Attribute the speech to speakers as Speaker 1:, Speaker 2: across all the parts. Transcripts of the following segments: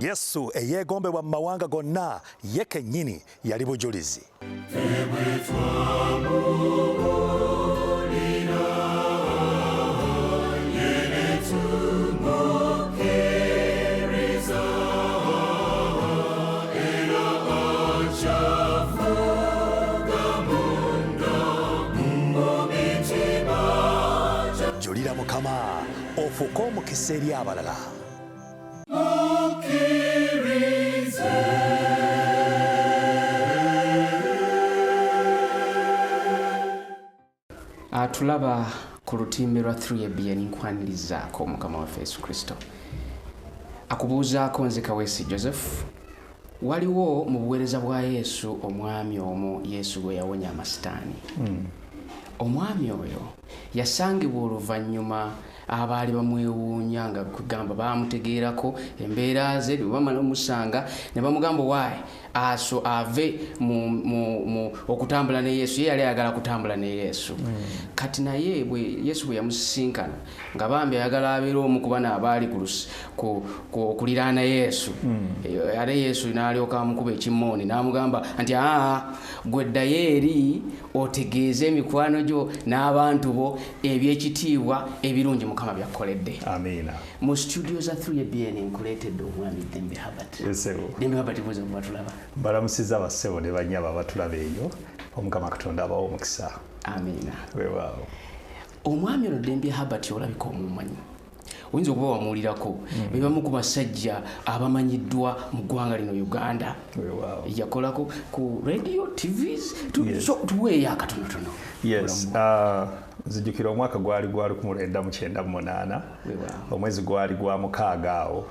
Speaker 1: Yesu eyeegombebwa mu mawanga gonna ye kennyini yali bujulizi. Julira Mukama ofuuke omukisa eri abalala.
Speaker 2: Atulaba ku lutimbe lwa 3ABN, nkwanirizaako Mukama waffe Yesu Kristo. Akubuuzaako nze Kaweesi Joseph. Waliwo mu buweereza bwa Yesu omwami omu Yesu gwe yawonya amasitaani. Omwami oyo yasangibwa oluvannyuma abaali bamwewuunya nga kugamba bamutegeerako embeera ze, bwe bamala omusanga ne bamugamba waayi aso ave mu okutambula ne Yesu. Ye yali ayagala kutambula ne Yesu. Kati naye bwe Yesu bwe yamusisinkana nga bambi ayagala abeere omu ku bano abaali okuliraana Yesu. Ate Yesu n'alyoka amukuba ekimooni n'amugamba nti aa gwe ddayo eri otegeeze emikwano gyo n'abantu bo ebyekitiibwa ebirungi Mukama byakkoledde.
Speaker 1: Amiina.
Speaker 2: Mu studio za 3ABN nkuleetedde omwami Ddembe Herbert.
Speaker 1: Ssebo.
Speaker 2: Ddembe Herbert, buuza ku batulaba.
Speaker 1: Mbalamusizza bassebo ne bannyabo abatulaba eyo. Omukama Katonda abawe omukisa.
Speaker 2: Amiina.
Speaker 1: Weewaawo.
Speaker 2: Omwami ono Ddembe Herbert olabika omumanyi. Oyinza okuba wamuwulirako. Be bamu ku basajja abamanyiddwa mu ggwanga lino Uganda.
Speaker 1: Weewaawo.
Speaker 2: Yakolako ku radio, TVs,
Speaker 1: Yes.
Speaker 2: so tuweeyo akatonotono.
Speaker 1: Yes, nzijukira omwaka gwali gwa 1998.
Speaker 2: Weewaawo.
Speaker 1: Omwezi gwali gwa 6 awo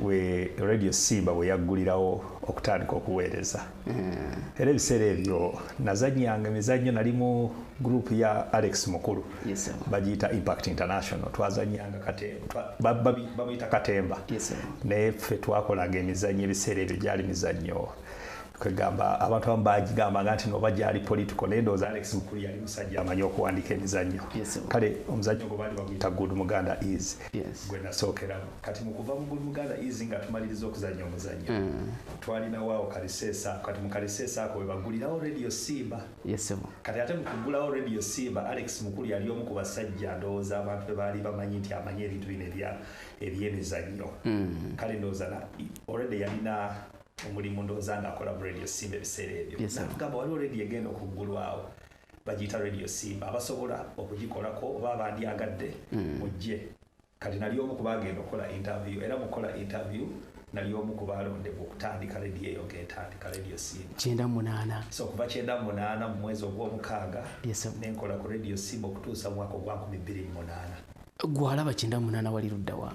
Speaker 1: we Radio Simba bwe yaggulirawo okutandika okuweereza. Era ebiseera ebyo nazannyanga emizannyo, nali mu group ya Alex Mukulu.
Speaker 2: Yes, sir.
Speaker 1: Bagiyita Impact International. Twazannyanga katemba, bamuyita Katemba.
Speaker 2: Yes, sir.
Speaker 1: Naye ffe twakolanga emizannyo ebiseera ebyo gyali mizannyo. Kwegamba abantu abamu bagigambanga nti noba gyali political, naye ndowooza Alex Mukulu yali musajja amanyi okuwandiika emizannyo.
Speaker 2: Yes, sir.
Speaker 1: Kale omuzannyo gwe baali baguyita Good Muganda Is.
Speaker 2: Yes.
Speaker 1: Gwe nasookeramu. Kati mu kuva mu Good Muganda Is nga tumaliriza okuzannya omuzannyo. Twalinawo awo kaliseesa ako. Kati mu kaliseesa ako we baggulirawo Radio Simba.
Speaker 2: Yes, sir.
Speaker 1: Kati ate mu kuggulawo Radio Simba, Alex Mukulu yali omu ku basajja ndowooza abantu be baali bamanyi nti amanyi ebintu bino eby'emizannyo. Kale ndowooza already yalina omulimu ndowooza ng'akola mu Radio Simba ebiseera ebyo.
Speaker 2: Yes, sir.
Speaker 1: N'atugamba waliwo radio egenda okuggulwawo bagiyita Radio Simba, abasobola okugikolako oba abandyagadde mujje. Kati nali omu ku baagenda okukola interview, era mu kukola interview nali omu ku baalondebwa okutandika radio eyo ng'etandika Radio Simba.
Speaker 2: 98.
Speaker 1: So kuva 98 mu mwezi ogw'omukaaga,
Speaker 2: Yes, sir.
Speaker 1: ne nkola ku Radio Simba okutuusa mu mwaka ogwa 2008.
Speaker 2: Gw'alaba 98 wali ludda wa?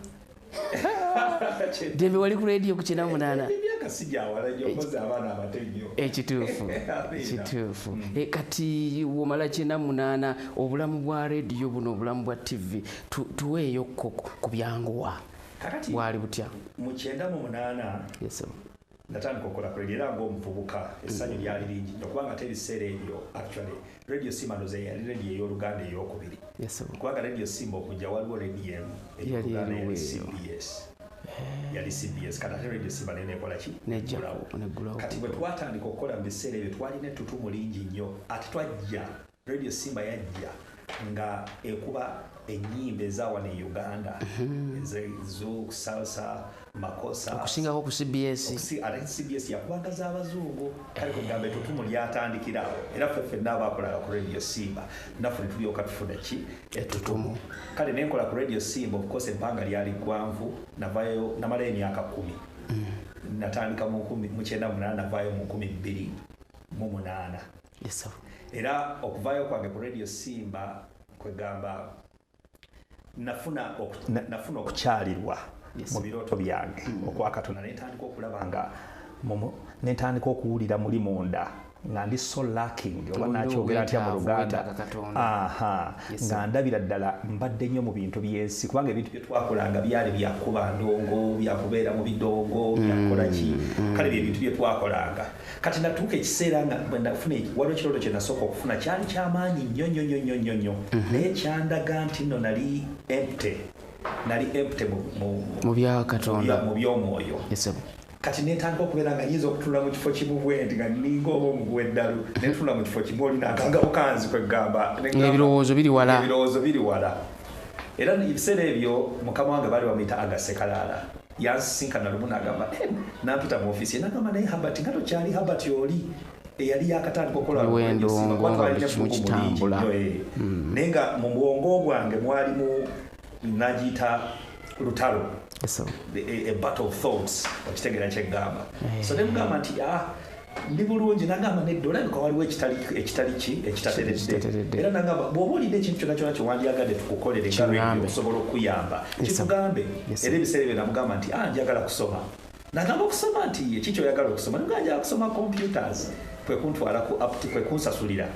Speaker 2: Ddembe wali ku radio ku 98?
Speaker 1: Emyaka si gyawala nnyo, mpozi abaana abato ennyo.
Speaker 2: Ekituufu.
Speaker 1: Amiina.
Speaker 2: Ekituufu. Kati womala 98, obulamu bwa radio buno, obulamu bwa TV, tuweeyokko ku byanguwa.
Speaker 1: Kakati
Speaker 2: Bwali butya?
Speaker 1: Mu 98
Speaker 2: Yes, sir.
Speaker 1: natandika okukola ku radio era ng'omuvubuka, essanyu lyali lingi nnyo kubanga ate ebiseera ebyo actually Radio Simba ndowooza yali radio ey'Oluganda eyookubiri.
Speaker 2: Yes, sir.
Speaker 1: Kubanga Radio Simba okujja waliwo radio emu
Speaker 2: Yali
Speaker 1: ey'Oluganda, yali
Speaker 2: eriwo eyo.
Speaker 1: CBS. Yali CBS. Kati ate Radio Simba nayo nekola ki?
Speaker 2: Nejja,
Speaker 1: Neggulawo.
Speaker 2: neggulawo.
Speaker 1: Kati bwe twatandika okukola mu biseera ebyo twalina ettutumu lingi nnyo. Ate twajja, Radio Simba yajja nga ekuba ennyimba eza wano e Uganda. Zouk, salsa, makosa.
Speaker 2: Okusingako ku CBS.
Speaker 1: Ate CBS yakubanga z'abazungu. Kale kugamba ettutumu lyatandikira awo. Era ffe ffenna abaakolanga ku Radio Simba naffe ne tulyoka tufuna ki? Ettutumu. Kale ne nkola ku Radio Simba, of course ebbanga lyali ggwanvu, navaayo, namalayo emyaka 10. Natandika mu nkumi, mu kyenda mu munaana, navaayo mu nkumi bbiri mu munaana.
Speaker 2: Yes, sir.
Speaker 1: Era okuvaayo kwange ku Radio Simba kwegamba nafuna okukyalirwa
Speaker 2: Yes.
Speaker 1: mu birooto byange okwa Katonda, ne ntandika okulaba nga ne ntandika okuwulira muli munda Nga ndi so lacking, oba nakyogera ntya mu Luganda. Aha, nga ndabira ddala mbadde nnyo mu bintu by'ensi, kubanga ebintu bye twakolanga byali byakuba ndongo, byakubeera mu bidongo, byakola ki, kale bye bintu bye twakolanga. Kati natuuka ekiseera nga bwe nafuna, waliwo ekirooto kye nasooka okufuna, kyali kyamaanyi nnyo nnyo nnyo nnyo nnyo nnyo, naye kyandaga nti nno nali empty, nali empty
Speaker 2: mu bya Katonda,
Speaker 1: mu by'omwoyo. Kati netandika okubeera nga nyinza okutunula mu kifo kimu bwe nti nga nninga oba omugwa eddalu, netunula mu kifo kimu oli nakanga bukanzi, kwegamba
Speaker 2: ebirowoozo biri wala,
Speaker 1: ebirowoozo biri wala. Era ebiseera ebyo mukama wange baali bamuyita Agasekalaala, yansisinkana lumu n'agamba, nampita mu ofiisi, nagamba, "Naye Habert, nga tokyali Habert oli eyali yakatandika okukola." Naye nga mu bwongo bwange mwalimu nagiyita lutalo, a battle of thoughts, okitegeera kyeggamba? So nemugamba nti, "Ah, ndi bulungi." Nagamba, "Nedda, olabika waliwo ekitali ki ekitateredde." Era nagamba, "Bw'oba olina ekintu kyonna kyonna kyewandyagadde tukukolere nga radio okusobola okuyamba, kitugambe." Era ebiseera ebyo namugamba nti, "Ah, njagala kusoma." Nagamba, "Okusoma?" Nti, "Eki kyoyagala okusoma?" Nagamba, "Njagala kusoma computers." Kwe kuntwala ku Aptech, kwe kunsasulira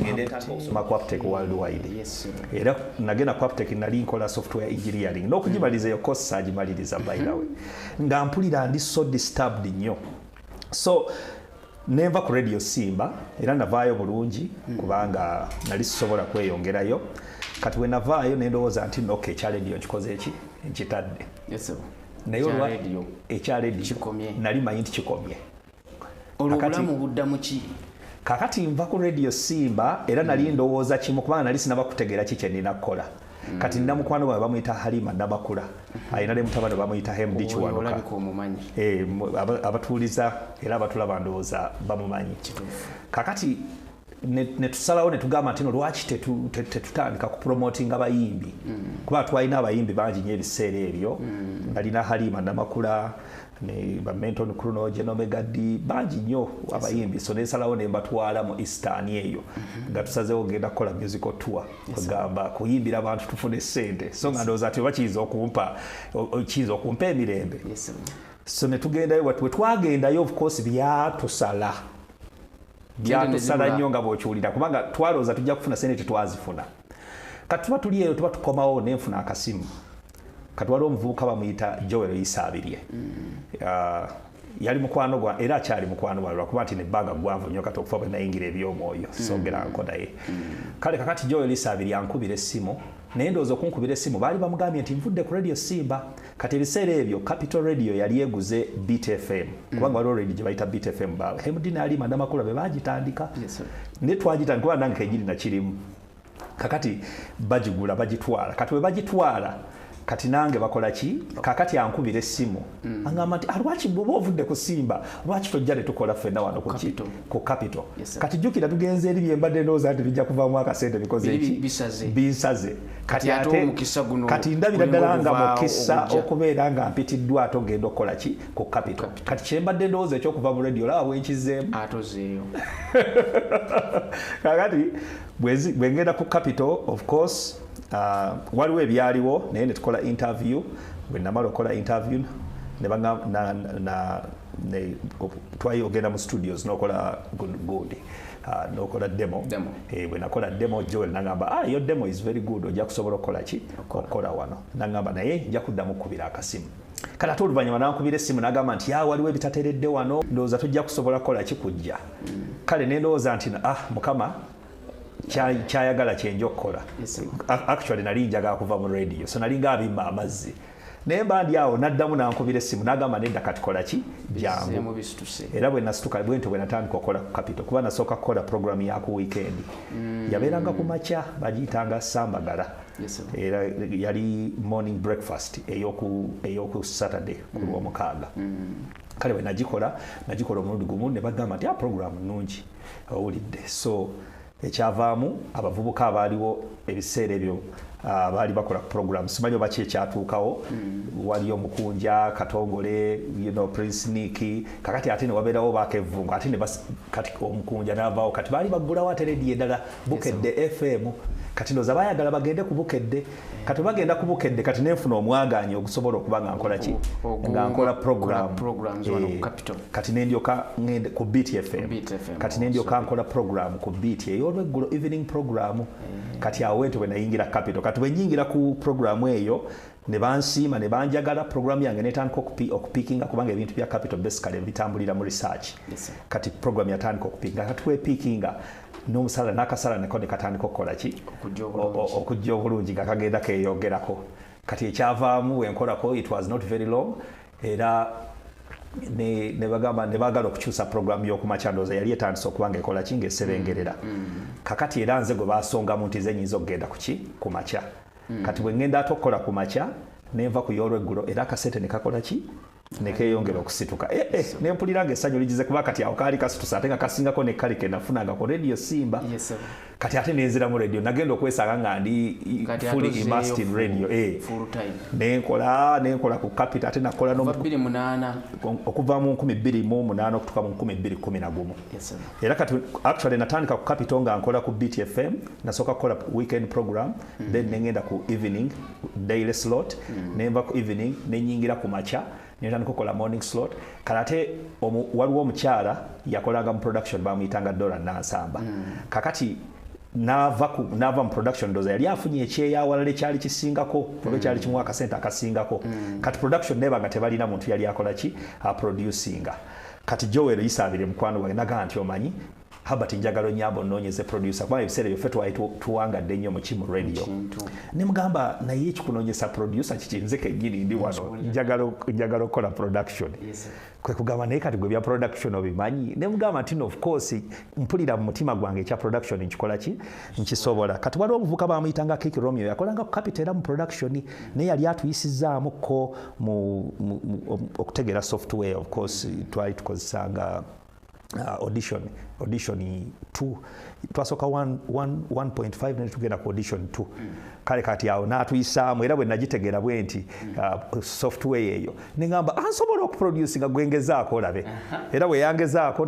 Speaker 1: ngende ntandika okusoma ku Aptech Worldwide. Era nagenda ku Aptech, nali nkola software engineering n'okugimaliriza. Eyo course saagimaliriza, by the way, nga mpulira ndi so disturbed nnyo. So nenva ku Radio Simba, era navaayo bulungi kubanga nali sisobola kweyongerayo. Kati we navaayo nendowooza nti noka ekya radio nkikoze eki, nkitadde. Naye ekya radio nali manyi nti kikomye.
Speaker 2: Olwo obulamu budda mu ki?
Speaker 1: Kakati nva ku Radio Simba, era nali ndowooza kimu, kubanga nali sinaba kutegeera ki kyenina kukola. Kati nina mukwano gwange bamuyita Halima Namakula, alina ne mutabani bamuyita Hemdi Kiwanuka. Abatuuliza era abatulaba ndowooza bamumanyi. Kakati ne tusalawo ne tugamba nti no, lwaki tetutandika kupromotinga bayimbi? Kuba twalina abayimbi bangi nnyo ebiseera ebyo. Nalina Halima Namakula ne ba Menton Kruno, Genomegadi, bangi nnyo abayimbi. So nensalawo ne mbatwala mu Eastern eyo, nga tusazeewo genda kukola musical tour, kugamba kuyimbira abantu tufune sente. So nga ndowooza nti oba kiyinza okumpa emirembe. So ne tugendayo. Bwe twagendayo, of course byatusala, byatusala nnyo nga bw'okiwulira, kubanga twalowooza tujja kufuna sente, tetwazifuna. Kati tuba tuli eyo, tuba tukomawo, nenfuna akasimu. Kati waliwo omuvubuka bamuyita Joel Isaabirye. Yali mukwano gwa, era akyali mukwano gwange, lwakuba nti nebbanga gwanvu nnyo kati okufa bwe nayingira ebyomwoyo, sogeranko naye. Kale kakati Joel Isaabirye ankubira essimu, naye ndowooza okunkubira essimu baali bamugambye nti nvudde ku Radio Simba. Kati ebiseera ebyo Capital Radio yali eguze Beat FM, kubanga waliwo radio gye bayita Beat FM, ba Hemdin Alima Namakula be bagitandika. Naye twagitandika kuba nange kenyini nakirimu. Kakati bagigula, bagitwala. Kati bwe bagitwala, kati nange bakola ki? Kakati ankubira essimu, agamba nti, "Lwaki bwoba ovudde ku Simba, lwaki tojja ne tukola ffenna wano ku Capital?" Kati jjukira tugenze eri, byembadde ndowooza nti bijja kuvaamu akasente bikoze eki, binsaze.
Speaker 2: Kati ate
Speaker 1: kati ndabira ddala nga mukisa okubeera nga mpitiddwa ate ogenda okukola ki ku Capital. Kati kyembadde ndowooza ekyokuva mu radio, olaba bwenkizeemu. Kakati bwe ngenda ku Capital, of course waliwo ebyaliwo, naye netukola interview. Bwe namala okukola interview, twayi ogenda mu studios nokola gundi, nokola demo. Bwe nakola demo, Joel nagamba, "Ah, your demo is very good, ojja kusobola okukola ki, okukola wano." Nagamba, "Naye nja kuddamu kukubira akasimu." Kale ate oluvannyuma nankubira essimu, nagamba nti, "Ah, waliwo ebitateredde wano, ndowooza tojja kusobola kukola ki, kujja." Kale nendowooza nti, "Ah, Mukama kyayagala kyenja okukola." Actually nali njagala kuva mu radio, so nali nga abimma amazzi, naye mba ndi awo, naddamu nankubira essimu, nagamba, "Nedda, kati kola ki, jangu." Era bwe nasituka bwentyo bwe natandika okukola ku Capital, kuba nasooka kukola program ya ku weekend. Yabeeranga ku makya, bagiyitanga Sambagala. Era yali morning breakfast eyoku Saturday ku Lwomukaaga. Kale bwe nagikola, nagikola omulundi gumu, ne bagamba nti, "A program nnungi, owulidde." So ekyavaamu, abavubuka abaaliwo ebiseera ebyo baali bakola program, simanyi oba ki ekyatuukawo. Waliyo Mukunja Katongole, Prince Nick. Kakati ate ne wabeerawo bakevungu, ate kati Omukunja n'avaawo, kati baali baggulawo ate rediyo endala, Bukedde FM. Kati Kati ndowooza baayagala bagende ku Bukedde. Kati bagenda ku Bukedde, kati nenfuna omwagaanyi ogusobola okuba nga nkola ki, nga nkola program kati nendyoka ngende ku BTFM. Kati nendyoka nkola program ku BT ey'olweggulo, evening program. Kati awo wentyo bwe nayingira Capital. Kati bwe nyingira ku program eyo ne bansiima ne banjagala, program yange netandika okupiikinga, kubanga ebintu bya Capital basically bitambulira mu research. Kati program yatandika okupiikinga, kati wepiikinga n'omusala n'akasala nako ne katandika okukola ki, okujja obulungi nga kagenda keeyongerako. Kati ekyavaamu wenkolako, it was not very long, era ne bagamba ne baagala okukyusa program y'okumakya. Ndowooza yali etandise okuba nga ekola ki, ng'esebengerera. Kakati era nze gwe basongamu nti nze nyinza okugenda ku ki, ku makya. Kati bwe ngenda ate okukola ku makya, nenva ku y'olweggulo, era akasente ne kakola ki, ne keeyongera okusituka. Ne mpulira ng'essanyu ligize, kuba kati awo kaali kasitusa ate nga kasingako ne kali ke nafunanga ku Radio Simba. Kati ate nenzira mu radio, nagenda okwesanga nga ndi fully immersed in radio. Nenkola ku Capital, ate nakola okuva mu 2008 okutuuka mu 2011. Era kati actually natandika ku Capital nga nkola ku BTFM, nasooka kukola weekend program, then nengenda ku evening daily slot, nenva ku evening nenyingira ku makya, netandika okukola morning slot. Kale ate waliwo omukyala yakolanga mu production, bamuyitanga Dora Nansamba. Kakati nava mu production, ndowooza yali afunye ekyeyawalala ekyali kisingako oba ekyali kimuwa akasente akasingako. Kati production neba nga tebalina muntu yali akola ki, aproducinga. Kati Joel Isabire mukwano gwange nagamba nti omanyi Herbert, njagala onyamba onoonyeze producer, kubanga ebiseera ebyo ffe twali tuwangadde nnyo mu kimu radio. Ne mugamba naye ekikunoonyesa producer kiki, nze kennyini ndi wano njagala okukola production. Kwe kugamba naye kati gwe bya production obimanyi? Ne mugamba nti no, of course mpulira mu mutima gwange ekya production nkikola ki, nkisobola. Kati waliwo omuvubuka bamuyitanga Kiki Romeo, yakolanga ku Capital era mu production, naye yali atuyisizaamuko mu okutegeera software. Of course twali tukozesanga Audition 2, twasooka 1.5 ne tugenda ku Audition 2. Kale kati awo n'atuyisaamu, era bwe nagitegeera bwe nti software eyo, neŋŋamba ansobola okuproducinga, gwengezaako olabe. Era bwe yangezaako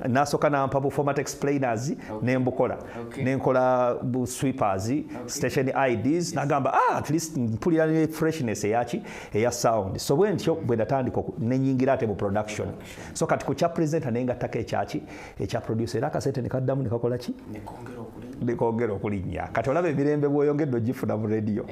Speaker 1: n'asooka nampa bu format explainers, nembukola, nenkola bu sweepers, station IDs, nagamba at least mpulira ne freshness eyaki, eya sound. So bwe ntyo bwe natandika nenyingira ate mu production. So kati ku kya presenter nengattako ekyaki, ekya producer, era akasente ne kaddamu ne kakola ki, nekongera okulinnya. Kati olaba emirembe bw'oyongedde ogifuna mu radio.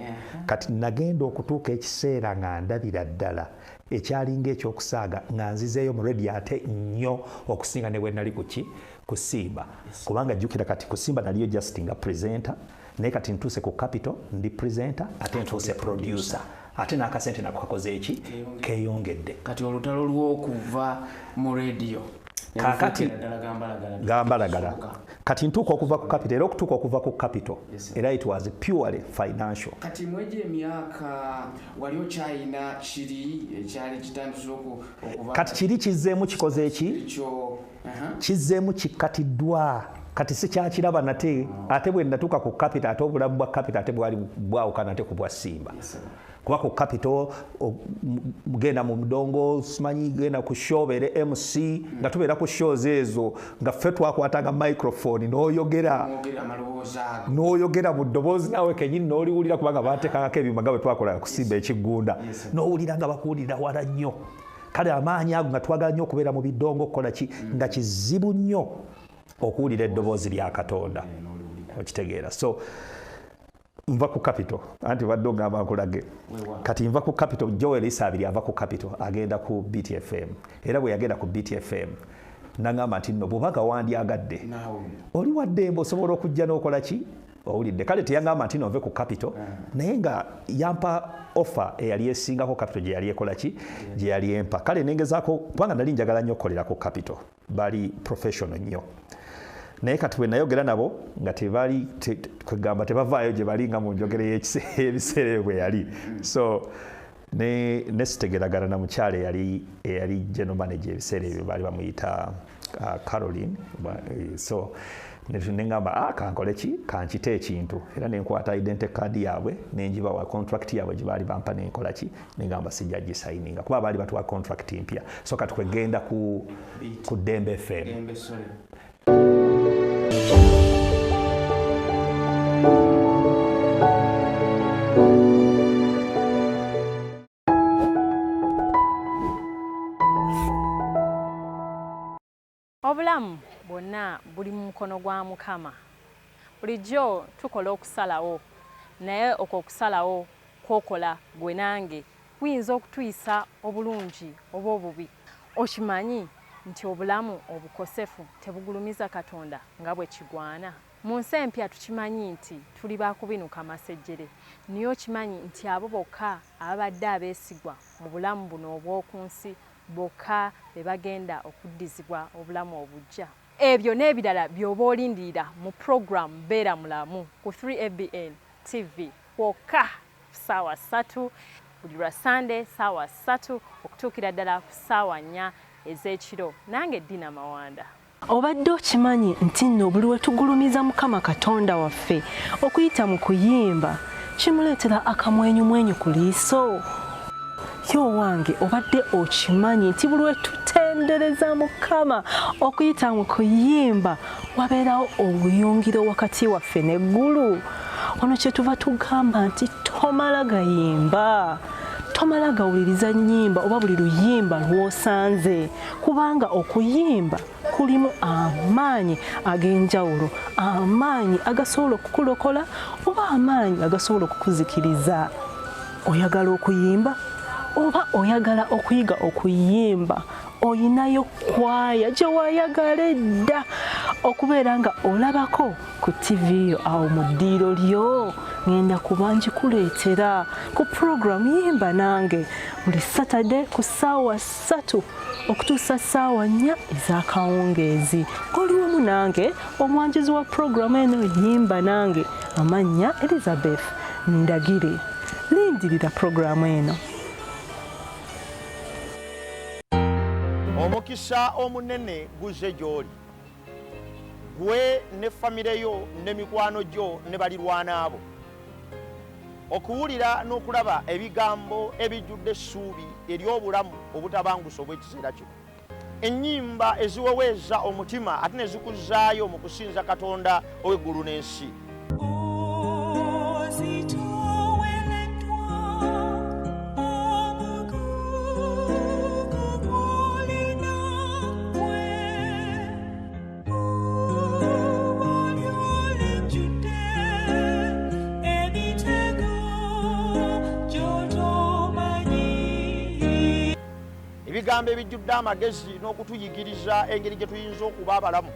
Speaker 1: Kati nagenda okutuuka ekiseera nga ndabira ddala ekyalinga ekyokusaaga nga nzizeeyo mu radio ate nnyo okusinga ne bwe nali kuki, ku Simba. Kubanga jjukira kati ku Simba naliyo just nga presenter, naye kati ntuuse ku Capital ndi presenter ate ntuuse producer, ate n'akasente nako kakoze eki, keeyongedde.
Speaker 2: Kati olutalo lw'okuva mu radio
Speaker 1: kakati gambalagala. Kati ntuuka okuva ku Capital, era okutuuka okuva ku Capital era it was purely financial.
Speaker 2: Kati mwejo emyaka wali okyayina kiri ekyali kitandise okuva
Speaker 1: Kati kiri kizzeemu kikoze eki, kizzeemu kikkatiddwa, kati sikyakiraba nate. Ate bwe natuuka ku Capital, ate obulamu bwa Capital ate bwali bwawukana ate ku bwa Simba, kuba ku Capital genda mu mudongo, simanyi genda ku show beere MC, nga tubeera ku shows ezo nga ffe twakwatanga microphone n'oyogera n'oyogera mu ddoboozi naawe kenyini n'oliwulira, kubanga bateekangako ebyuma nga bwe twakola kusimba ekiggunda, n'owulira nga bakuwulira wala nnyo. Kale amaanyi ago nga twagala nnyo okubeera mu bidongo okukola ki, nga kizibu nnyo okuwulira eddoboozi lya Katonda, okitegeera? So nva ku Capital, anti badde ogamba nkulage. Kati nva ku Capital, Joel Isabiri ava ku Capital agenda ku BTFM, era bwe yagenda ku BTFM nagamba nti nno bw'obaga wandyagadde oli waddembe osobola okujja n'okola ki, owulidde? Kale teyagamba nti nove ku Capital, naye nga yampa offer eyali esingako Capital gye yali ekola ki, gye yali empa. Kale nengezaako, kubanga nali njagala nnyo okukolera ku Capital, bali professional nnyo. Naye kati bwe nayogera nabo nga tebali kwegamba tebavaayo gye bali nga mu njogera y'ebiseera ebyo bwe yali. So ne sitegeragana na mukyala eyali general manager ebiseera ebyo, baali bamuyita Caroline. So neŋŋamba kankole ki, kankite ekintu, era nenkwata identity card yaabwe nenjibawa, contract yaabwe gye baali bampa, nenkola ki, neŋŋamba sijja gisayininga kuba baali batuwa contract mpya. So kati kwegenda ku Dembe FM.
Speaker 3: Obulamu bwonna buli mu mukono gwa Mukama. Bulijjo tukola okusalawo, naye okwo okusalawo kw'okola gwe nange kuyinza okutuyisa obulungi oba obubi. Okimanyi nti obulamu obukosefu tebugulumiza Katonda nga bwe kigwana? Mu nsi empya tukimanyi nti tuli ba kubinuka masejjere, naye okimanyi nti abo bokka ababadde abeesigwa mu bulamu buno obw'oku nsi bokka be bagenda okuddizibwa obulamu obuggya? Ebyo n'ebirala by'oba olindirira mu program Beera Mulamu ku 3ABN TV kwokka ssaawa 3 buli lwa Sande ssaawa 3 okutuukira ddala ku ssaawa 4 ez'ekiro. Nange Dina Mawanda.
Speaker 4: Obadde okimanyi nti nno buli we tugulumiza Mukama Katonda waffe okuyita mu kuyimba kimuleetera akamwenyumwenyu ku liiso? Yo wange, obadde okimanyi nti buli we tutendereza Mukama okuyita mu kuyimba wabeerawo obuyungiro wakati waffe n'eggulu? Wano kye tuva tugamba nti tomala gayimba, tomala gawuliriza nnyimba oba buli luyimba lw'osanze, kubanga okuyimba kulimu amaanyi ag'enjawulo, amaanyi agasobola okukulokola oba amaanyi agasobola okukuzikiriza. Oyagala okuyimba oba oyagala okuyiga okuyimba, oyinayo kwaya gye wayagala edda okubeera nga olabako ku TV yo awo mu ddiiro lyo, ngenda kuba ngikuleetera ku program Yimba Nange buli Saturday ku ssaawa 3 okutuusa ssaawa 4 ez'akawungeezi. Ng'oli wamu nange omwanjuzi wa program eno Yimba Nange, amannya Elizabeth Ndagire. Lindirira program eno.
Speaker 5: Omukisa omunene guzze gy'oli, gwe ne famire yo ne mikwano gyo ne balirwana abo, okuwulira n'okulaba ebigambo ebijjudde essuubi ery'obulamu obutabangusa obw'ekiseera kino, ennyimba eziweweeza omutima ate ne zikuzzaayo mu kusinza Katonda ow'eggulu n'ensi. Ebigambo ebijjudde amagezi n'okutuyigiriza engeri gye tuyinza okuba abalamu,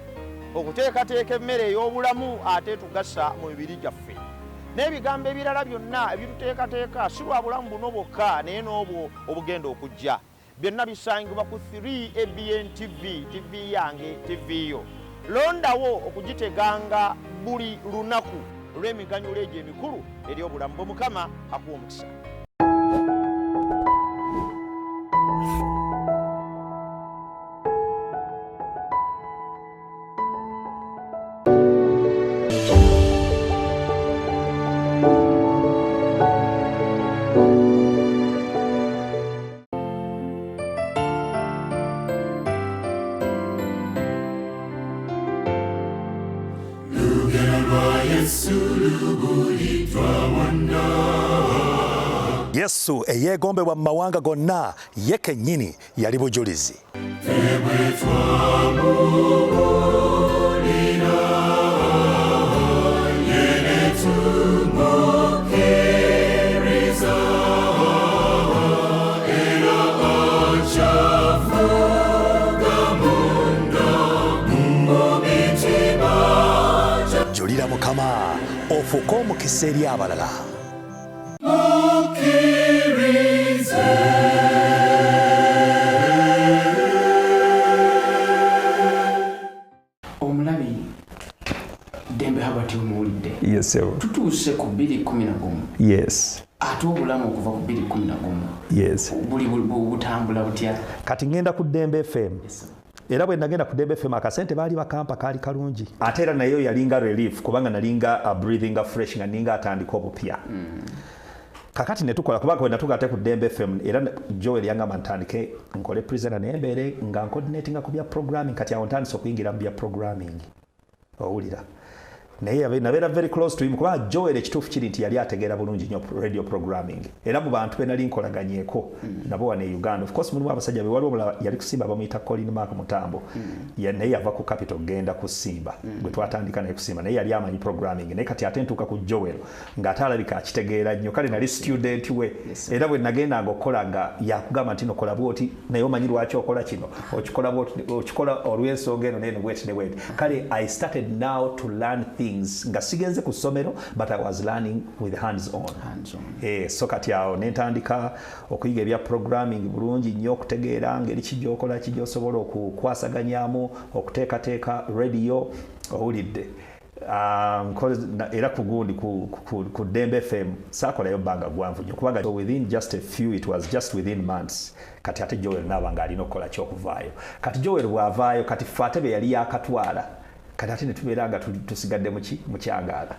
Speaker 5: okuteekateeka emmere ey'obulamu ate tugasa mu mibiri gyaffe, n'ebigambo ebirala byonna ebituteekateeka si lwa bulamu buno bwokka naye n'obwo obugenda okujja. Byonna bisangibwa ku 3ABN TV, TV yange, TV yo. Londawo okugiteganga buli lunaku olw'emiganyulo egyo emikulu eri obulamu bwe. Mukama akuwa omukisa.
Speaker 1: Yesu eyeegombebwa mu mawanga gonna ye kennyini yali bujulizi. Julira Mukama ofuuke omukisa eri abalala.
Speaker 2: Omulabi Dembe Herbert omuwulidde.
Speaker 1: Yes, sir.
Speaker 2: Tutuuse ku 2011.
Speaker 1: Yes.
Speaker 2: Ate obulamu okuva ku 2011.
Speaker 1: Yes.
Speaker 2: Buli butambula butya?
Speaker 1: Kati ngenda ku Dembe FM.
Speaker 2: Yes, sir.
Speaker 1: Era bwe nagenda ku Dembe FM akasente baali bakampa kaali kalungi. Ate era nayo yalinga relief kubanga nalinga breathing fresh nga ninga atandika obupya. Kakati ne tukola kubanga bwe natuuka ate ku Dembe FM era Joel yangamba ntandike nkole presenter naye mbeere nga ncoordinatinga ku bya programming. Kati awo ntandise okuyingira mu bya programming. Owulira. Naye nabeera very close to him, kuba Joel ekituufu kiri nti yali ategeera bulungi nnyo radio programming, era mu bantu be nali nkolaganyeeko nabo wano e Uganda, of course mulimu abasajja be waliwo omulala yali ku Simba bamuyita Colin Mark Mutambo, naye yava ku Capital genda ku Simba, gwe twatandika naye ku Simba, naye yali amanyi programming. Naye kati ate ntuuka ku Joel ng'ate alabika akitegeera nnyo. Kale nali student we, era bwe nagendanga okukola nga yakugamba nti nokola bwoti, naye omanyi lwaki okola kino, okikola bwoti, okikola olw'ensonga eno n'eno bweti ne bweti. Kale I started now to learn things nga sigenze ku ssomero, but I was learning with hands on.
Speaker 2: Hands on.
Speaker 1: So kati awo nentandika okuyiga ebya programming bulungi nnyo, okutegeera ngeri ki gy'okola ki gy'osobola okukwasaganyamu okuteekateeka radio. Owulidde? Era ku gundi ku Dembe FM saakolayo bbanga gwanvu nnyo, kubanga within just a few, it was just within months, kati ate Joel naaba ng'alina okukola kyokuvaayo. Kati Joel bw'avaayo, kati ffe ate be yali yakatwala, kati ate ne tubeera nga tusigadde muki mukyangaala.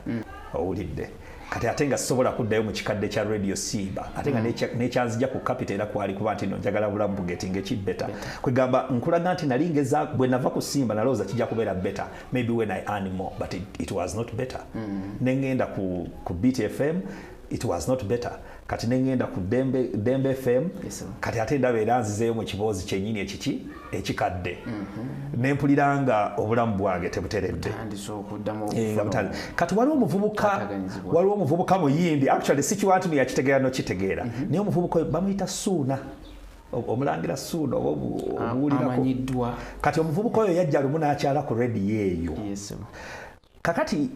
Speaker 1: Owulidde? Kati ate nga sisobola kuddayo mu kikadde kya Radio Simba, ate nga nekyanzija ku Capital era kwali kuba nti no njagala bulamu bugetinga eki better. Kwegamba nkulaga nti nali ngeza, bwe nava ku Simba nalowooza kijja kubeera better maybe when I earn more, but it was not better. Nengenda ku BTFM, it was not better. Kati nengenda ku Dembe FM.
Speaker 2: Yes, sir.
Speaker 1: Kati ate ndaba era nzizeeyo mu kiboozi kyennyini ekiki ekikadde, nempulira nga obulamu bwange tebuteredde.
Speaker 2: Tandise okuddamu
Speaker 1: Nga
Speaker 2: okufuna
Speaker 1: kati waliwo omuvubuka,
Speaker 2: Kwataganyizibwa.
Speaker 1: waliwo omuvubuka muyimbi, actually sikiwa nti yakitegeera nokitegeera, naye omuvubuka oyo bamuyita Suuna. Omulangira Suuna oba obuwulirako?
Speaker 2: Amanyiddwa.
Speaker 1: Kati omuvubuka oyo yajja lumu n'akyala ku rediyo eyo.
Speaker 2: Yes, sir.
Speaker 1: Kakati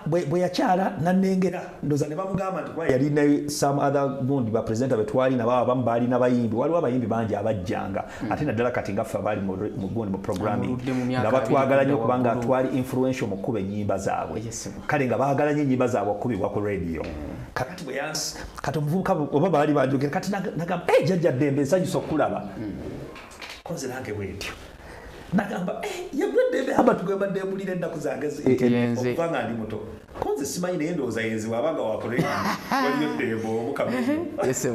Speaker 1: bwe yakyala nanengera, ndoza ne bamugamba nti kuba yali some other gundi ba presenter betwali nabo, abamu baali nabayimbi, waliwo abayimbi bangi abajjanga, ate naddala kati nga ffe abaali mu gundi mu programming,
Speaker 2: Amuludde mu myaka
Speaker 1: nga batwagala nnyo
Speaker 2: 20
Speaker 1: kubanga
Speaker 2: waggulu.
Speaker 1: twali influential mu kukuba ennyimba zaabwe.
Speaker 2: Yes, sir.
Speaker 1: Kale nga baagala nnyo ennyimba zaabwe okukubibwa ku radio. Kakati bwe yansi, kati omuvubuka oba baali banjogera, kati nagamba, "Eh, jjajja Ddembe, nsanyusa okulaba." Konze nange bwentyo nagamba, "Eh, yegwe Ddembe aba tugamba ndembulira ennaku zange
Speaker 2: Nti yenze.
Speaker 1: okuva nga ndi muto." Konze simanyi, naye ndowooza yenze, bw'abanga wakuledi waliyo Ddembe omukamenya.
Speaker 2: Yes, sir.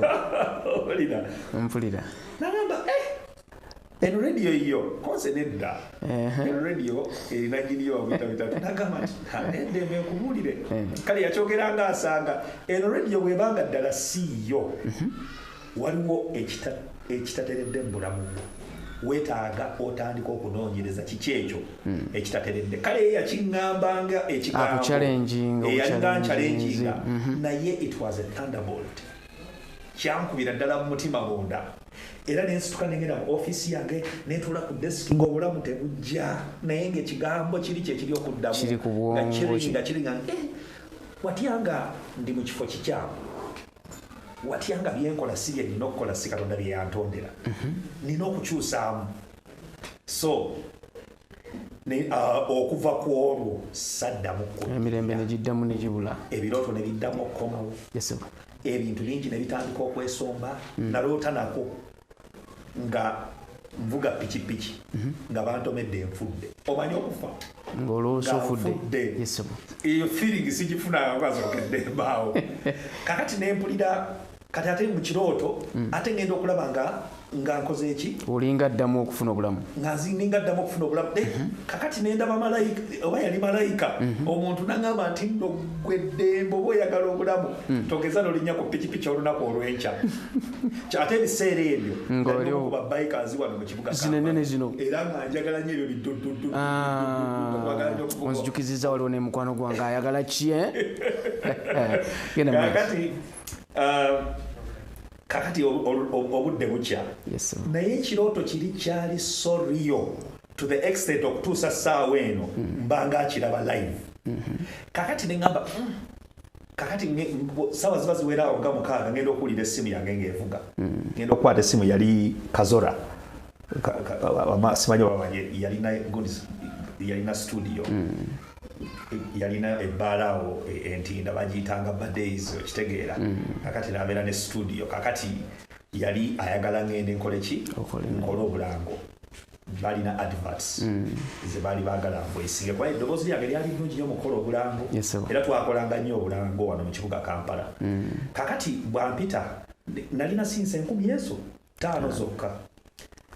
Speaker 1: Olina?
Speaker 2: Mpulira.
Speaker 1: Nagamba, "Eh, eno radio yo?" Konze nedda, eno radio erina nyiniyo bamuyita bitatu. Nagamba nti, "Ha, Eddembe, nkubuulire." Kale yakyogera nga asanga eno radio bwebanga ddala si yo, waliwo ekitateredde mu bulamu bwo, weetaaga otandika okunoonyereza kiki ekyo ekitateredde. Kale ye yakiŋŋambanga ekigambo.
Speaker 2: Akuchallenginga,
Speaker 1: Yalinga
Speaker 2: okuchallenginze.
Speaker 1: nchallenginga, naye it was a thunderbolt, kyankubira ddala mu mutima munda, era nensituka nengenda mu ofiisi yange nentuula ku desk ng'obulamu tebujja, naye ng'ekigambo kiri kyekiri okuddamu.
Speaker 2: Kiri ku bwongo.
Speaker 1: Nga kiringa kiringa, eh, watya nga ndi mu kifo kikyamu? Watya nga byenkola si bye nina okukola, si Katonda bye yantondera? Nina okukyusaamu. So okuva ku olwo saddamu ku
Speaker 2: Emirembe ne giddamu ne gibula.
Speaker 1: Ebirooto ne biddamu okukomawo.
Speaker 2: Yes, sir.
Speaker 1: Ebintu bingi ne bitandika okwesomba. Naloota nako nga nvuga pikipiki nga bantomedde, nfudde. Omanyi okufa
Speaker 2: Ng'olowooza
Speaker 1: nga
Speaker 2: ofudde.
Speaker 1: nfudde.
Speaker 2: Yes, sir.
Speaker 1: Eyo feeling sigifunanga ngazokedde mbaawo. Kakati nempulira, kati ate mu kirooto ate ngenda okulaba nga nkoze eki?
Speaker 2: Olinga addamu okufuna obulamu.
Speaker 1: Nga ninga ddamu okufuna obulamu. Kakati nendaba malayika, oba yali malayika omuntu, naŋŋamba nti nno gwe Ddembe, oba oyagala obulamu, togeza nolinnya ku pikipiki olunaku olw'enkya. Ate ebiseera ebyo
Speaker 2: Ng'oli
Speaker 1: nalina okuba bikers wano mu kibuga
Speaker 2: Zino
Speaker 1: Kampala.
Speaker 2: ennene zino.
Speaker 1: Era nga njagala nnyo ebyo bidduddudduddu.
Speaker 2: Onzijukizizza, waliwo ne mukwano gwange ayagala ki, eh? Genda mu maaso.
Speaker 1: Kakati obudde bukya.
Speaker 2: Yes, sir.
Speaker 1: Naye ekirooto kiri kyali so real to the extent okutuusa ssaawa eno mbanga akiraba live. Kakati neŋŋamba, kakati ssaawa ziba ziweraawo nga 6, ngenda okuwulira essimu yange ng'evuga. Ngenda okukwata essimu, yali Kazora. Simanyi oba bamanyi, yalina yalina studio, yalina ebbaala awo Entinda, bagiyitanga Badays, okitegeera? Kakati nabeera ne studio. Kakati yali ayagala ngende nkole ki?
Speaker 2: Okole.
Speaker 1: Nkole obulango, balina adverts ze baali baagala nvoicinge, kuba eddoboozi lyange lyali ddungi nnyo mukukola obulango.
Speaker 2: Yes, sir.
Speaker 1: Era twakolanga nnyo obulango wano mu kibuga Kampala. Kakati bwampita, nalina since 1005 zokka.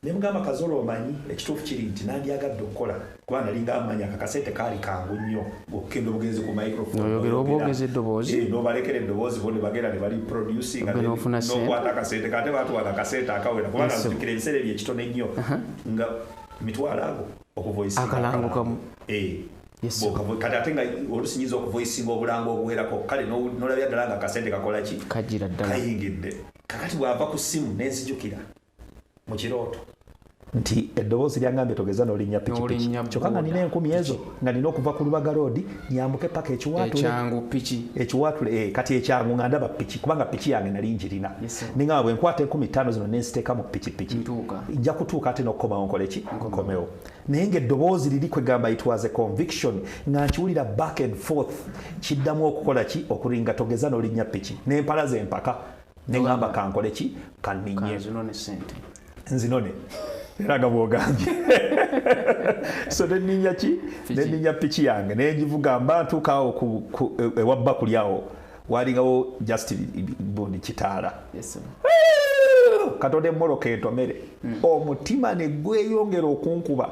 Speaker 1: Nemugamba, "Kazolo, omanyi ekituufu kiri nti nandyagadde okukola, kuba nalinga amanya akakasente kaali kangu nnyo okugenda obugenzi ku microphone."
Speaker 2: N'oyogera obwogezi eddoboozi.
Speaker 1: N'obalekera eddoboozi, bo ne bagenda ne bali producing.
Speaker 2: Ogenda ofuna ssente.
Speaker 1: N'okwata akasente kate batuwaga akasente akawera, kubanga
Speaker 2: Yes, sir.
Speaker 1: nzijukira ebiseera ebyo ekitono ennyo nga mitwalo ago okuvoicinga.
Speaker 2: Akalango kamu. Yes, sir.
Speaker 1: Kati ate nga oluusi nyinza okuvoicinga obulango obuwerako, kale n'olabya ddala nga akasente kakola ki?
Speaker 2: Kajjira ddala.
Speaker 1: Kayingidde. Kakati bw'ava ku ssimu, nenzijukira mu kirooto nti eddoboozi lyangambye, "Togeza n'olinnya pikipiki."
Speaker 2: N'olinnya
Speaker 1: Kyokka nga nina
Speaker 2: boda.
Speaker 1: 1000 ezo, nga nina okuva ku Lubaga Road nyambuke paka Ekiwaatule.
Speaker 2: Ekyangu piki.
Speaker 1: Ekiwaatule, kati ekyangu nga ndaba piki, kubanga piki yange nali njirina.
Speaker 2: Yes, sir.
Speaker 1: Ningamba bwe nkwata 5000 zino nenziteeka mu pikipiki,
Speaker 2: Ntuuka.
Speaker 1: nja kutuuka ate n'okukomawo nkole ki? Nkomewo. Naye ng'eddoboozi liri kwegamba, it was a conviction nga nkiwulira back and forth, kiddamu okukola ki? Okuringa, "Togeza n'olinnya piki." Nempalaza empaka, neŋŋamba kankole ki? Kanninye.
Speaker 2: Kanzinone sente.
Speaker 1: Nzinone, era nga bwogambye. So neninnya ki?
Speaker 2: Piki.
Speaker 1: Neninnya piki yange, nengivuga, mba ntuukaawo ewa Bakuli awo, walingawo just bundi kitaala.
Speaker 2: Yes, sir.
Speaker 1: Katonda, emmoloka entomere, omutima ne gweyongera okunkuba,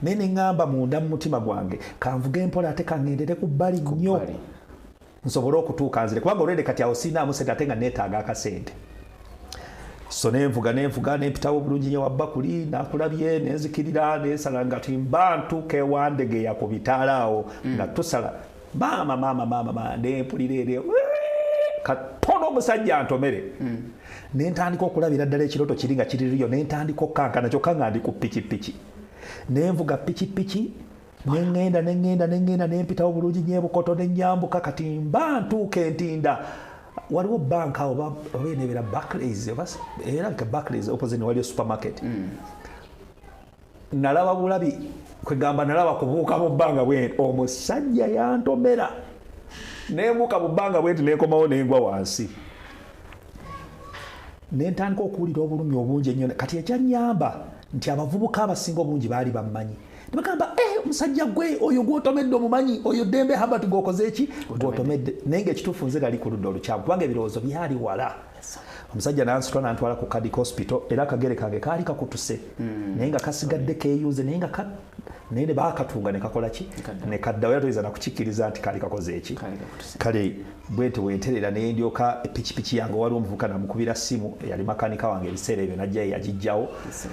Speaker 1: naye neŋŋamba munda mu mutima gwange, kanvuge empola ate kaŋŋendere ku bbali nnyo
Speaker 2: bbali.
Speaker 1: Nsobole okutuuka nzire, kubanga olwedde kati awo siinaamu sente, ate nga neetaaga akasente. So nenvuga, nenvuga, nempitawo bulungi nnyo wa Bakuli, nakulabye, nenzikirira, nensala, nga timba ntuuka ewandegeya ku bitaala awo nga tusala, maama, maama, maama, maama, nempulira ere katono omusajja antomere. Nentandika okulabira ddala ekirooto kiri nga kiririyo, nentandika okukankana, kyokka nga ndi ku pikipiki, nenvuga pikipiki, neŋŋenda, neŋŋenda, neŋŋenda, nempitawo bulungi nnyo ebukoto, nenyambuka. Kati mba ntuuka entinda, waliwo banka awo, oba enebeera Barclays, oba era nka Barclays opposite, waliyo supermarket. Nalaba bulabi, kwegamba nalaba kubuuka mu bbanga bwenti, omusajja yantomera, nembuuka mu bbanga bwenti, nenkomawo, nengwa wansi, nentandika okuwulira obulumi obungi ennyo. Kati ekyanyamba nti abavubuka abasinga obungi baali bammanyi, nebagamba, "Eh, omusajja gwe oyo gwotomedde omumanyi, oyo Ddembe Habert gwokoze eki? Gwotomedde." Naye nga ekituufu nze nali ku ludda olukyamu, kubanga ebirowoozo byali wala. Omusajja nansitula nantwala ku Cardiac Hospital, era akagere kange kaali kakutuse, naye nga kasigadde keeyunze, naye nga naye ne baakatunga ne kakola ki? Ne kaddawo. Era toyinza nakukikkiriza nti kaali kakoze eki?
Speaker 2: Kaali kakutuse.
Speaker 1: Kale bwenti wenterera, naye ndyoka epikipiki yange, waliwo omuvubuka namukubira simu, eyali makanika wange ebiseera ebyo, najja yagijjawo.
Speaker 2: Yes, sir.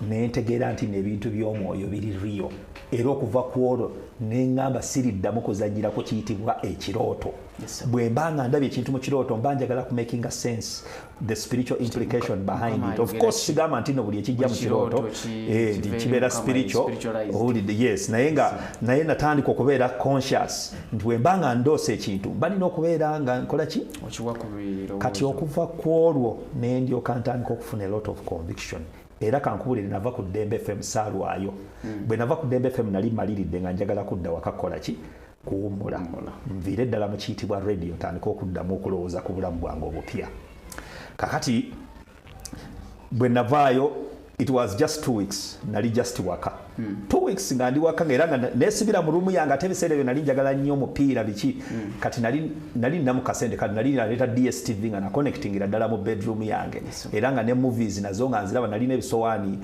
Speaker 1: Nentegeera nti nebintu by'omwoyo biri real, era okuva ku olwo neŋŋamba siriddamu kuzanyirako kiyitibwa ekirooto.
Speaker 2: Yes, sir.
Speaker 1: Bwe mba nga ndabye ekintu mu kirooto, mba njagala ku makinga sense, the spiritual implication behind
Speaker 2: Mukama
Speaker 1: it. Of
Speaker 2: ayogera
Speaker 1: course
Speaker 2: ki?
Speaker 1: sigamba nti no buli ekijja mu
Speaker 2: Buli
Speaker 1: kirooto
Speaker 2: kirooto
Speaker 1: nti
Speaker 2: kiva eri
Speaker 1: kibeera
Speaker 2: Mukama,
Speaker 1: spiritual.
Speaker 2: spiritualized.
Speaker 1: Owulidde? Yes, naye nga naye natandika okubeera conscious nti bwe mba nga ndoose ekintu, mba nina okubeera nga nkola ki?
Speaker 2: Okiwa ku birowoozo.
Speaker 1: Kati okuva ku olwo nendyoka ntandika okufuna a lot of conviction. Era kankubulire, nava ku Ddembe FM, saalwayo. Bwe nava ku Ddembe FM, nali maliridde nga njagala kudda waka kukola ki? Kuwummula, nviire ddala mu kiyitibwa radio, ntandika okuddamu okulowooza ku bulamu bwange obupya. Kakati bwe navaayo, it was just 2 weeks, nali just waka 2 weeks nga ndi waka, nga era nga nesibira mu ruumu yange. Ate ebiseera ebyo nali njagala nnyo omupiira biki. Kati nali nina mu kasente, kati nali naleeta DStv nga naconnectingira ddala mu bedroom yange, era nga ne movies nazo nga nziraba. Nalina ebisowaani,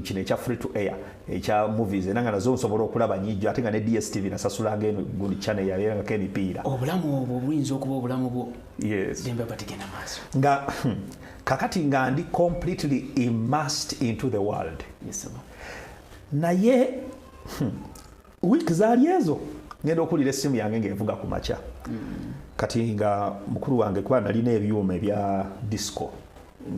Speaker 1: kino ekya free to air ekya movies, era nga nazo nsobola okulaba nyijjo, ate nga ne DStv nasasulanga eno gundi channel yabeerangako emipiira.
Speaker 2: Obulamu obwo buyinza okuba obulamu bwo.
Speaker 1: Yes.
Speaker 2: Dembe batigenda maaso.
Speaker 1: Nga kakati nga ndi completely immersed into the world.
Speaker 2: Yes, sir.
Speaker 1: Naye wiiki zaali ezo, ngenda okuwulira essimu yange ng'envuga ku makya. Kati nga mukulu wange, kuba nalina ebyuma ebya disco,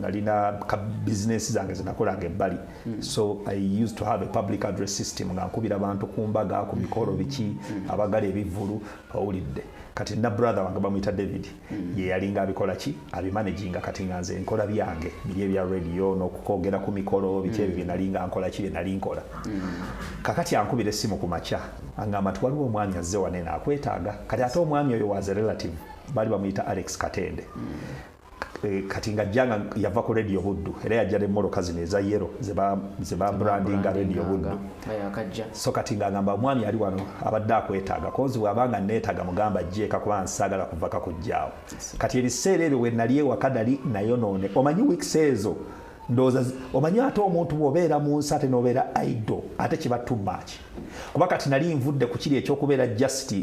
Speaker 1: nalina ka bizinesi zange zenakolanga ebbali, so I used to have a public address system nga nkubira abantu ku mbaga, ku mikolo, biki, abagala ebivvulu, owulidde? Kati na brother wange bamuyita David, ye yalinga abikola ki? Abimanaginga. Kati nga nze nkola byange biri ebya radio n'okwogera ku mikolo, biki, ebyo bye nalinga nkola ki? Bye nali nkola. Kakati ankubira essimu ku makya, aŋŋamba nti waliwo omwami azze wanene akwetaaga. Kati ate omwami oyo was a relative, baali bamuyita Alex Katende. Kati ng'ajja nga yava ku Radio Buddu, era yajja n'emmoloka zino eza yellow ze ba brandinga Radio Buddu.
Speaker 2: Nga yakajja.
Speaker 1: So kati ng'agamba, omwami ali wano abadde akwetaaga. Konzi bw'abanga neetaaga, mugamba ajjeeka, kuba nsaagala kuva kakujjaawo. Kati ebiseera ebyo bwe nali ewaka, nali nayonoone, omanyi weeks ezo. Ndowooza omanyi ate omuntu bw'obeera mu nsi ate n'obeera idle, ate kiba too much, kuba kati nali nvudde ku kiri ekyokubeera just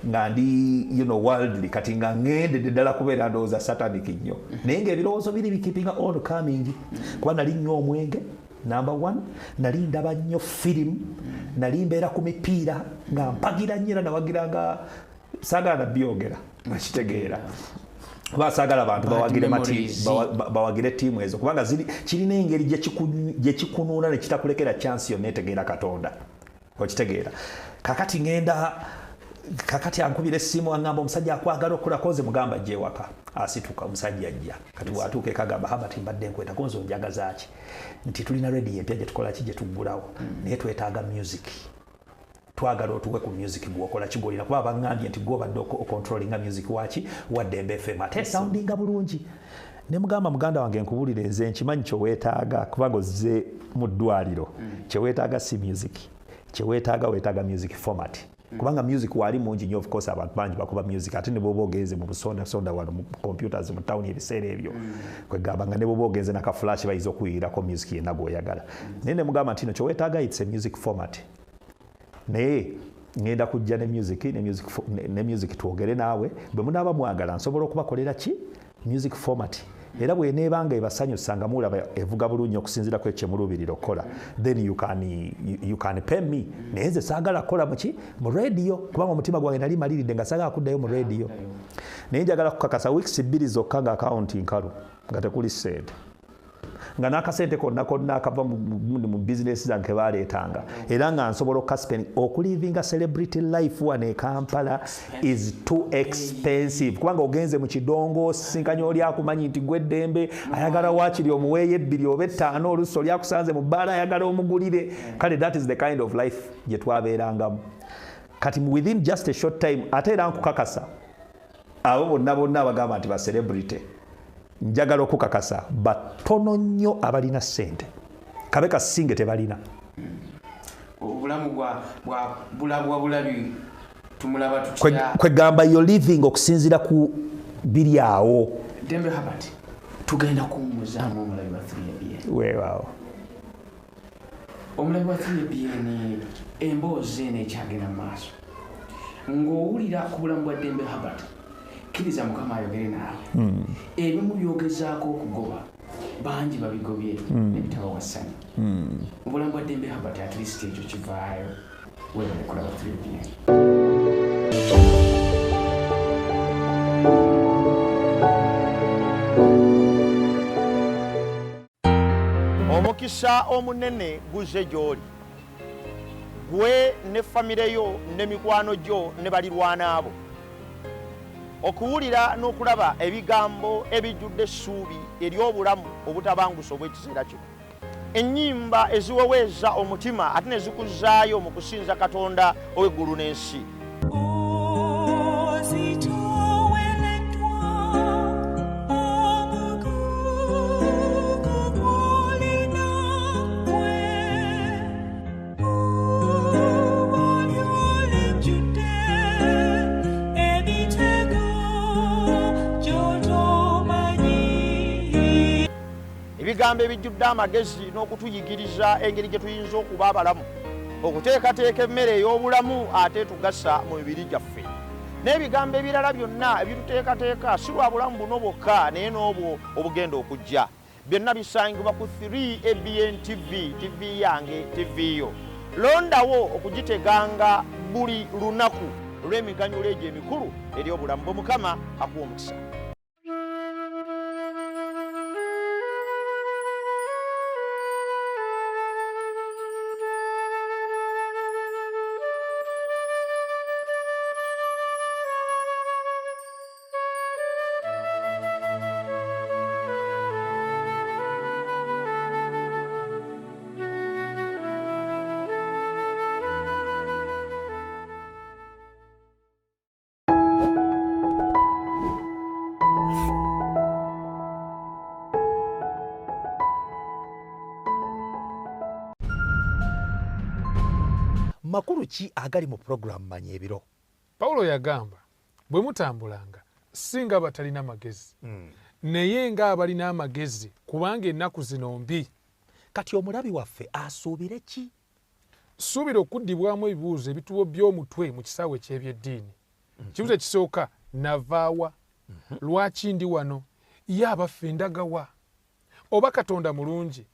Speaker 1: nga ndi worldly, kati nga ŋŋendedde ddala kubeera ndowooza satanic nnyo, naye ng'ebirowoozo biri bikeepinga on coming, kuba nali nnywa omwenge number one, nali ndaba nnyo firimu, nali mbeera ku mipiira nga mpagira nnyo, era nawagiranga, saagala nabyogera, nakitegeera, kuba saagala abantu
Speaker 2: Bad
Speaker 1: bawagire
Speaker 2: memories.
Speaker 1: bawagire ttiimu ezo, kubanga kirina engeri gye kikunuuna ne kitakulekera chance yonna etegeera Katonda, okitegeera. Kakati ngenda, kakati ankubira essimu, aŋŋamba omusajja akwagala okulako, nze mugamba ajja ewaka, asituka omusajja ajja. Kati bw'atuuka eka agamba, "Habert, mbadde nkwetako, nze onjagaza ki?" Nti tulina rediyo empya gye tukola ki, gye tuggulawo, naye twetaaga music, twagala otuwe ku music gwokola kigolina, kuba baŋŋambye nti gwobadde ocontrollinga music waki wa Ddembe FM, ate soundinga bulungi. Ne mugamba, "Muganda wange, nkubulire, nze nkimanyi kyeweetaaga, kubanga ozze mu ddwaliro. Kyeweetaaga si music, kyeweetaaga, weetaaga music format, kubanga music waali mungi nnyo. Of course abantu bangi bakuba music, ate ne bwoba ogenze mu busondasonda wano mu computers mu town ebiseera ebyo, kwegamba nga ne bwoba ogenze naka flash bayinza okuyirako music yenna gw'oyagala." Naye ne mugamba nti no, kyeweetaaga it's a music format, naye ngenda kujja ne music ne music twogere naawe. Bwe munaaba mwagala, nsobola okubakolera ki music format, era bweneebanga ebasanyusa nga mulaba evuga bulungi okusinziira ku ekyo kyemuluubirira okukola, then you can pay me. Naye nze saagala kukola muki mu radio, kubanga omutima gwange nali maliridde nga saagala kuddayo mu radio. Naye njagala kukakasa, weeks 2 zokka nga akawunti nkalu, nga tekuli ssente, nga n'akasente konna konna akava mu bizinesi zange kebaleetanga, era nga nsobola okukaspend. Okulivinga celebrity life wano e Kampala is too expensive, kubanga ogenze mu kidongo, osisinkanya oli akumanyi nti gwe Ddembe, ayagala waakiri omuweeyo 2 oba 5, oluusi oli akusanze mu bbaala ayagala omugulire. Kale that is the kind of life gye twabeerangamu. Kati within just a short time, ate era nkukakasa, abo bonna bonna abagamba nti ba celebrity, njagala okukakasa, batono nnyo abalina ssente, kabe kasinge tebalina.
Speaker 2: Obulamu bwa bulabwa bulabi, tumulaba tutya?
Speaker 1: Kwegamba yo living okusinziira ku biri awo.
Speaker 2: Ddembe Habert, tugenda kuwummuzaamu omulabi wa 3ABN.
Speaker 1: Weewaawo.
Speaker 2: Omulabi wa 3ABN, emboozi eno ekyagenda mu maaso, ng'owulira ku bulamu bwa Ddembe Habert, kkiriza Mukama ayogere naawe. Ebimu byogezaako okugoba, bangi babigobye nebitabawa ssanyu. Mu bulamu bwa Ddembe Habert, at least ekyo kivaayo. Weebale kulaba 3ABN.
Speaker 5: Omukisa omunene guze gy'oli, gwe ne famire yo ne mikwano gyo ne balirwana abo, okuwulira n'okulaba ebigambo ebijjudde essuubi ery'obulamu obutabangusa obw'ekiseera kino, ennyimba eziweweeza omutima ate ne zikuzaayo mu kusinza Katonda ow'eggulu n'ensi.
Speaker 6: Ozitoowereddwa omugugu gw'olina ggwe, kkubo ly'olijjudde emitego gy'otomanyi.
Speaker 5: Ebigambo ebijjudde amagezi n'okutuyigiriza engeri gye tuyinza okuba abalamu, okuteekateeka emmere ey'obulamu ate etugasa mu mibiri gyaffe, n'ebigambo ebirala byonna ebituteekateeka si lwa bulamu buno bwokka, naye n'obwo obugenda okujja, byonna bisangibwa ku 3 ABN TV, TV yange, TV yo. Londawo okugiteganga buli lunaku olw'emiganyulo egyo emikulu eri obulamu bwe. Mukama akuwa omukisa.
Speaker 1: Makulu ki agali mu puroguramu Manya Ebiro?
Speaker 7: Pawulo yagamba, bwe mutambulanga si nga batalina magezi, Naye ng'abalina amagezi, kubanga ennaku zino mbi.
Speaker 1: Kati omulabi waffe asuubire ki?
Speaker 7: Suubira okuddibwamu ebibuuzo ebitubo by'omutwe mu kisaawe eky'ebyeddiini. Kibuuzo ekisooka, navaawa? Lwaki ndi wano? Ye abaffe ndagawa? Oba Katonda mulungi,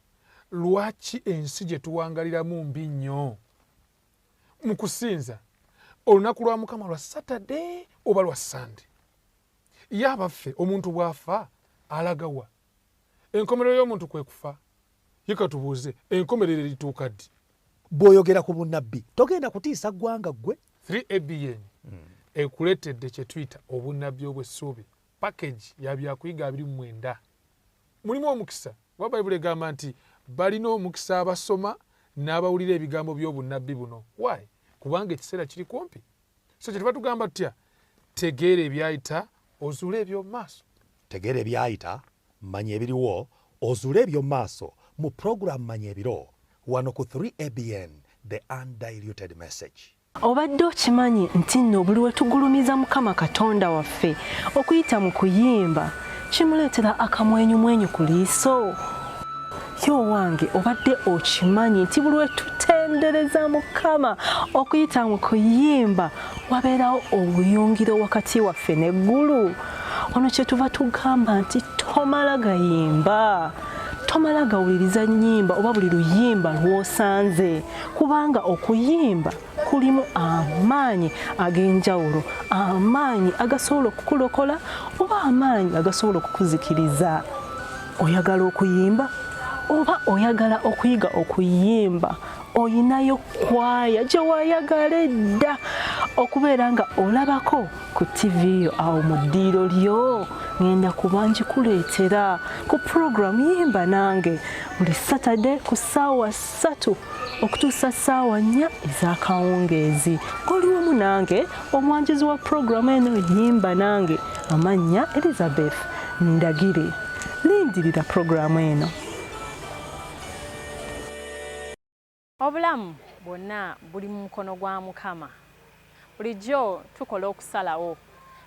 Speaker 7: lwaki ensi gye tuwangaliramu mbi nnyo? Mu kusinza, olunaku lwa Mukama lwa Saturday oba lwa Sunday? Ye abaffe omuntu bw'afa alagawa? Enkomerero y'omuntu kwe kufa. Ye katubuuze, enkomerero erituuka ddi?
Speaker 1: Bw'oyogera ku bunnabbi togenda kutiisa ggwanga ggwe.
Speaker 7: 3ABN ekuleetedde kye tuyita obunnabbi obw'essuubi, package ya byakuyiga 29. Mulimu omukisa, kuba Bayibuli egamba nti balina omukisa abasoma n'abawulira ebigambo by'obunnabbi buno. Why? Kubanga ekiseera kiri kumpi. So kye tuba tugamba tutya, tegeera ebyayita, ozuule eby'omu maaso.
Speaker 1: Tegeera ebyayita, manya ebiriwo, ozuule eby'omu maaso mu pulogulaamu Manya Ebiro wano ku 3ABN, The Undiluted Message.
Speaker 4: Obadde okimanyi nti nno buli we tugulumiza Mukama Katonda waffe okuyita mu kuyimba kimuleetera akamwenyumwenyu ku liiso? Ye owange, obadde okimanyi nti buli we tutendereza Mukama okuyita mu kuyimba wabeerawo obuyungiro wakati waffe n'eggulu? Wano kye tuva tugamba nti tomala gayimba, tomala gawuliriza nnyimba oba buli luyimba lw'osanze, kubanga okuyimba kulimu amaanyi ag'enjawulo, amaanyi agasobola okukulokola oba amaanyi agasobola okukuzikiriza. Oyagala okuyimba oba oyagala okuyiga okuyimba, oyinayo kwaya gye wayagala edda okubeera nga olabako ku TV yo awo mu ddiiro lyo, ngenda kuba ngikuleetera ku pulogulaamu Yimba Nange buli Saturday ku ssaawa 3 okutuusa ssaawa 4 ez'akawungeezi. Ng'oli wamu nange omwanjuzi wa pulogulaamu eno Yimba Nange, amannya Elizabeth Ndagire. Lindirira pulogulaamu eno.
Speaker 3: Obulamu bwonna buli mu mukono gwa Mukama. Bulijjo tukola okusalawo,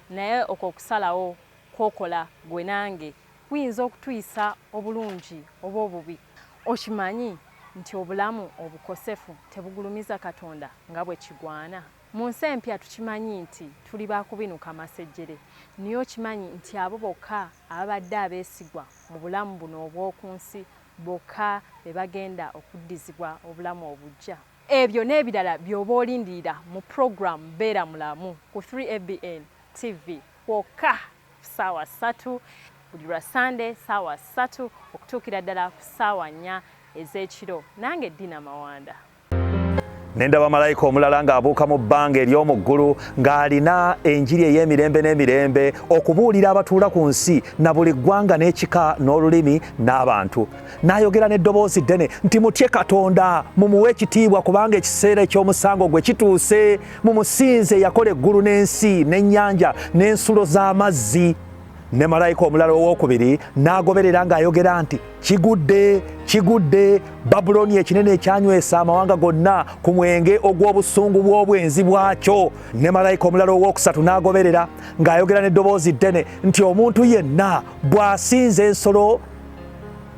Speaker 3: naye okwo okusalawo kw'okola gwe nange kuyinza okutuyisa obulungi oba obubi. Okimanyi nti obulamu obukosefu tebugulumiza Katonda nga bwe kigwana? Mu nsi empya tukimanyi nti tuli ba kubinuka masejjere, naye okimanyi nti abo bokka ababadde abeesigwa mu bulamu buno obw'oku nsi bokka be bagenda okuddizibwa obulamu obuggya? Ebyo n'ebirala by'oba olindirira mu pulogulaamu Beera Mulamu ku 3ABN TV kwokka ssaawa 3 buli lwa Sande ssaawa 3 okutuukira ddala ku ssaawa 4 ez'ekiro. Nange Dina Mawanda.
Speaker 1: Ne ndaba malayika omulala ng'abuuka mu bbanga ery'omu ggulu ng'alina enjiri ey'emirembe n'emirembe okubuulira abatuula ku nsi na buli ggwanga n'ekika n'olulimi n'abantu. N'ayogera n'eddoboozi ddene nti mutye Katonda, mumuwe ekitiibwa, kubanga ekiseera eky'omusango gwe kituuse. Mumusinze eyakola eggulu n'ensi n'ennyanja n'ensulo z'amazzi. Ne malayika omulala ow'okubiri n'agoberera ng'ayogera nti kigudde, kigudde, Babulooni ekinene ekyanywesa amawanga gonna ku mwenge ogw'obusungu bw'obwenzi bwakyo. Ne malayika omulala ow'okusatu n'agoberera ng'ayogera n'eddoboozi ddene nti omuntu yenna bw'asinza ensolo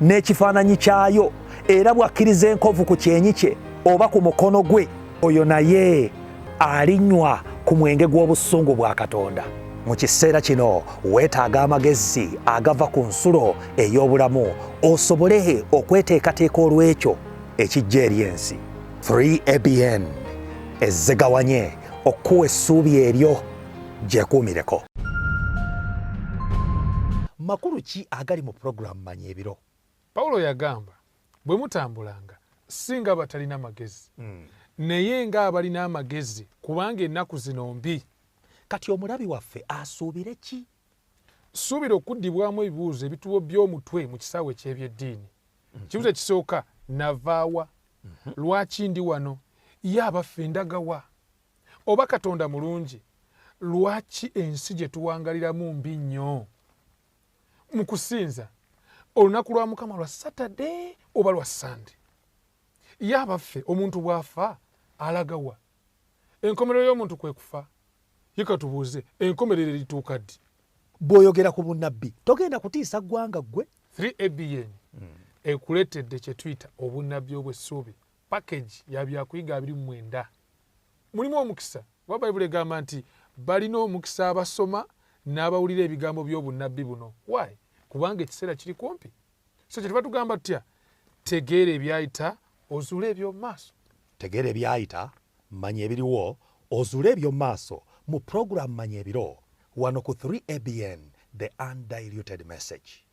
Speaker 1: n'ekifaananyi kyayo era bw'akkiriza enkovu ku kyenyi kye oba ku mukono gwe, oyo naye alinywa ku mwenge gw'obusungu bwa Katonda. Mu kiseera kino weetaaga amagezi agava ku nsulo ey'obulamu osobole okweteekateeka olw'ekyo ekijja eri ensi. 3ABN ezzegawanye okukuwa essuubi eryo, gyekuumireko. Makulu ki agali mu pulogulaamu Manya Ebiro?
Speaker 7: Pawulo yagamba, bwe mutambulanga si nga abatalina magezi, naye ng'abalina amagezi, kubanga ennaku zino mbi.
Speaker 1: Kati omulabi waffe asuubire ki?
Speaker 7: Suubira okuddibwamu ebibuuzo ebitubo by'omutwe mu kisaawe eky'ebyeddiini. Kibuuzo ekisooka, navaawa? Lwaki ndi wano? Ye abaffe ndagawa? Oba Katonda mulungi, lwaki ensi gye tuwangaliramu mbi nnyo? Mu kusinza, olunaku lwa Mukama lwa Saturday oba lwa Sunday? Ye abaffe omuntu bw'afa alagawa? Enkomerero y'omuntu kwe kufa. Ye katubuuze, enkomerero erituuka ddi?
Speaker 1: Bw'oyogera ku bunnabbi togenda kutiisa ggwanga ggwe.
Speaker 7: 3ABN ekuleetedde kye tuyita obunnabbi obw'essuubi, package ya byakuyiga 29. Mulimu omukisa, kuba Bayibuli egamba nti balina omukisa abasoma n'abawulira ebigambo by'obunnabbi buno. Why? Kubanga ekiseera kiri kumpi. So kyetuva tugamba tutya? Tegeera ebyayita, ozuule eby'omu maaso.
Speaker 1: Tegeera ebyayita, manya ebiriwo, ozuule eby'omu maaso mu pulogulaamu Manya Ebiro wano ku 3ABN, The Undiluted Message.